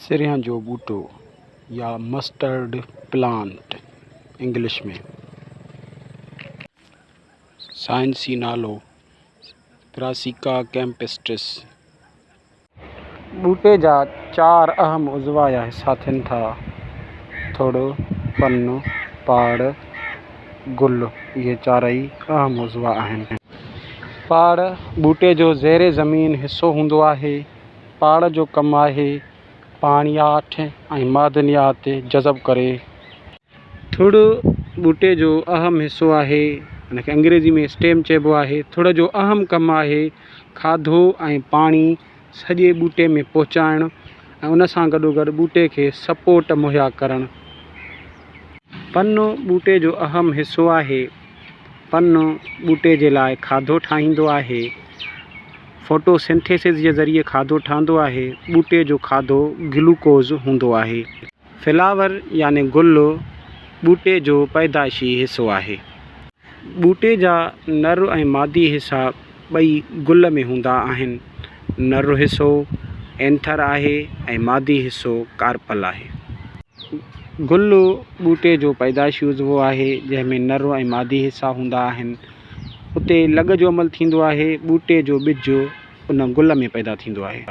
سرينهن جو ٻوٽو يا مسٽرڊ پلانٽ انگلش ۾. سائنسي نالو براسيڪا ڪيمپسٽرس. ٻوٽي جا چار اهم عضوا يا حصا ٿين ٿا، ٿڙ، پن، پاڙ، گل اهي چارئي اهم عضوا آهن. پاڙ ٻوٽي جو زير زمين حصو هوندو آهي. پاڙ جو ڪم آهي پاڻياٺ ۽ معدنيات جذب ڪري. ٿڙ ٻوٽي جو اهم حصو آهي. ان کي انگريزي ۾ اسٽيم چئبو آهي. ٿڙ جو اهم ڪم آهي کاڌو ۽ پاڻي سڄي ٻوٽي ۾ پهچائڻ ۽ ان سان گڏوگڏ ٻوٽي کي سپورٽ مهيا ڪرڻ. پن ٻوٽي جو اهم حصو آهي. پن ٻوٽي جي لاء کاڌو ٺاهيندو آهي. فوٽو سنٿيسز جي ذريعي کاڌو ٺهندو آهي. ٻوٽي جو کاڌو گلوڪوز هوندو آهي. فلاور يعني گل ٻوٽي جو پيدائشي حصو آهي. ٻوٽي جا نر ۽ مادي حصا ٻئي گل ۾ هوندا آهن. نر حصو اينٿر آهي ۽ مادي حصو ڪارپل آهي. گل ٻوٽي جو پيدائشي عضوو آهي، جنهن ۾ نر ۽ مادي حصا هوندا آهن. اتي لڳ جو عمل ٿيندو آهي. ٻوٽي جو ٻج ان گل ۾ پيدا ٿيندو آهي.